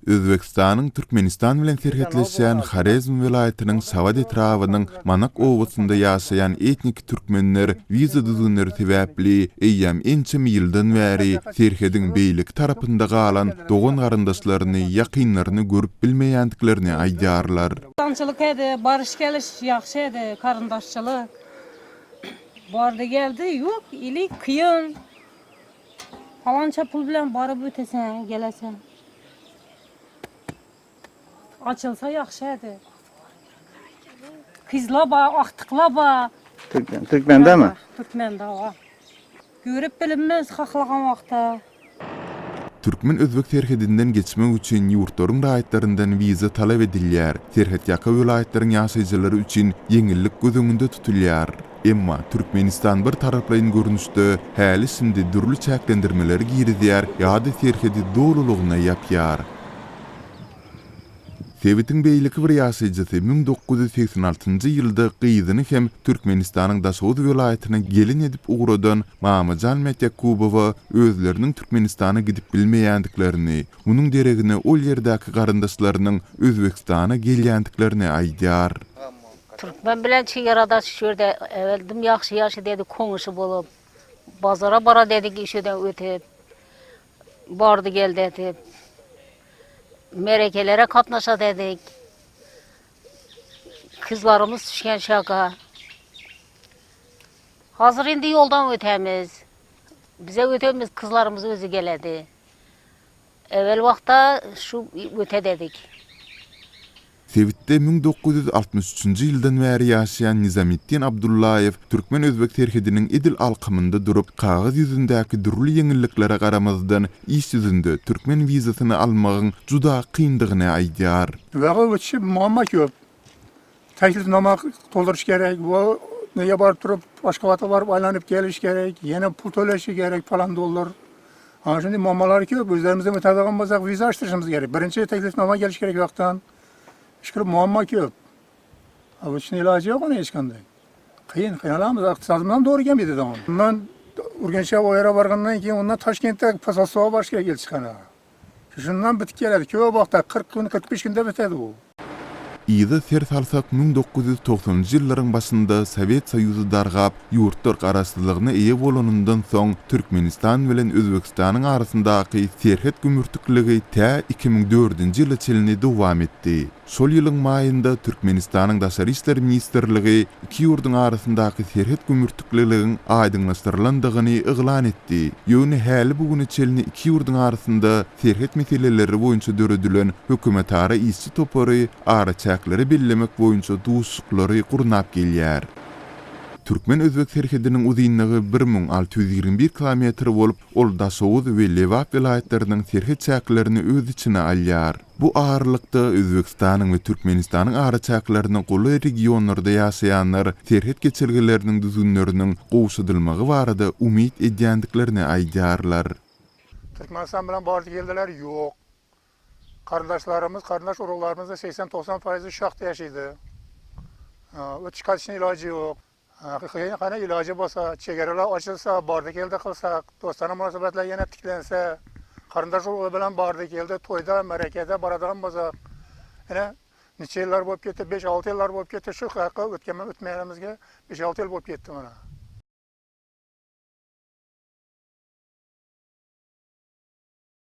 Özbegistanyň Türkmenistan bilen serhetleşýän Horezm welaýatynyň Şabat etrabynyň Manak obasynda ýaşaýan etniki türkmenler wiza düzgünleri sebäpli eýýäm ençeme ýyldan bäri serhediň beýleki tarapynda galan dogan-garyndaşlaryny, ýakynlaryny görüp bilmeýändiklerini aýdýarlar. Watançylyk edi, baryş-geliş ýagşy edi, garyndaşçylyk bardy-geldi, ýok, ili kyn. Palança pul bilen baryp öteseň, geleseň. Açylsa ýagşy edi. Kyzla ba, agtykla ba. Türkmen, Türkmendemi? Türkmende owa. Görüp bilinmez haklagan wagta. Türkmen-özbek serhedinden geçmek üçin ýurtlaryň raýatlaryndan wiza talap edilýär. Serhetýaka welaýatlaryň ýaşaýjylary üçin ýeňillik göz öňünde tutulýar. Emma Türkmenistan bir taraplaýyn görnüşde häli-şindi dürli çäklendirmeleri girizýär ýa-da serhedi dolulygyna ýapýar. Sebitiň beýleki bir ýaşaýjysy 1986-njy ýylda gyzyny hem Türkmenistanyň Daşoguz welaýatyna gelin edip ugradan Mamajan Mätýakubowa özleriniň Türkmenistana gidip bilmeýändiklerini, munuň deregine ol ýerdäki garyndaşlarynyň Özbegistana gelýändiklerini aýdýar. Türkmen bilen çegaradaş şu ýerde äwel dym ýagşy ýaşa dedik koňşy bolup, bazara bara dedik işeden ötüp, bardy geldi edip. Merekelere gatnaşa dedik. Kyzlarymyz düşgen şaka. Hazır indi ýoldan ötemiz. Bize ötemiz kyzlarymyz özi geledi. Ewel wagtda şu öte dedik. Sebitde 1963-nji ýyldan bäri ýaşaýan Nizametdin Abdullaýew türkmen-özbek serhediniň edil alkymynda durup, kagyz ýüzündäki dürli ýeňilliklere garamazdan, iş ýüzünde türkmen wizasyny almagyň juda kyndygyny aýdýar. Waga ötüşi muamma köp. Taklifnama dolduryş gerek, we neye baryp durup Aşgabata baryp aýlanyp geliş gerek, ýene pul töleşi gerek falan dollar. Ana şunday muammalar köp. Özlerimizde ötadigan bolsak wiza açdyryşymyz gerek. Birinji taklifnama geliş gerek ýakdan. Şükür muamma köp. A bu üçin ilajy ýok onuň hiç kanday. Kyn, kynalamiz, ykdysadymyzam dogry gelmedi de Ondan Urgençe o ýere bargandan keyin ondan Taşkentde posolstwa baryş gerek elçihana. Şundan bitip geledi. Köp wagtda 40 gün, 45 günde bitedi bu. Yza ser salsak, 1990-njy ýyllaryň başynda Sowet Soýuzy dargap, ýurtlar garaşsyzlygyna eýe bolanyndan soň, Türkmenistan bilen Özbegistanyň arasyndaky serhet gümürtikligi tä 2004-nji ýyla çenli dowam etdi. Şol ýylyň maýynda Türkmenistanyň Daşary işler ministrligi iki ýurduň arasyndaky serhet gümürtikliligiň aýdyňlaşdyrylandygyny yglan etdi. Ýöne häli bu güne çenli iki ýurduň arasynda serhet meseleleri boýunça döredilen hökümetara işçi topary araçäkleri bellemek boýunça duşuşyklary gurnap gelýär. Türkmen-özbek serhediniň uzynlygy 1621 kilometr bolup, ol Daşoguz we Lebap welaýatlarynyň serhet çäklerini öz içine alýar. Bu aralykda, Özbegistanyň we Türkmenistanyň araçäklerine golaý regionlarda ýaşaýanlar serhet geçelgeleriniň düzgünleriniň gowşadylmagy barada umyt edýändiklerini aýdýarlar. Türkmenistan bilen bardy-geldiler ýok. Garyndaşlarymyz, garyndaş uruglarymyzda 80-90 paýzy şu ýakda ýaşaýdy. Ötüş gaçyşyň ilajy ýok. Hany ilajy bolsa, çegereler açylsa, bardy-geldi kylsak, dostana mynasybetler ýene tiklense, garyndaş urugy bilen bardy-geldi toýda, märekede baradigan bolsak, ine, niçe ýyllar bolup ketdi, beş-alty ýyllar bolup ketdi, şu hakga ötgenmen ötmeýänimizge beş-alty ýyl bolup ketdi mana.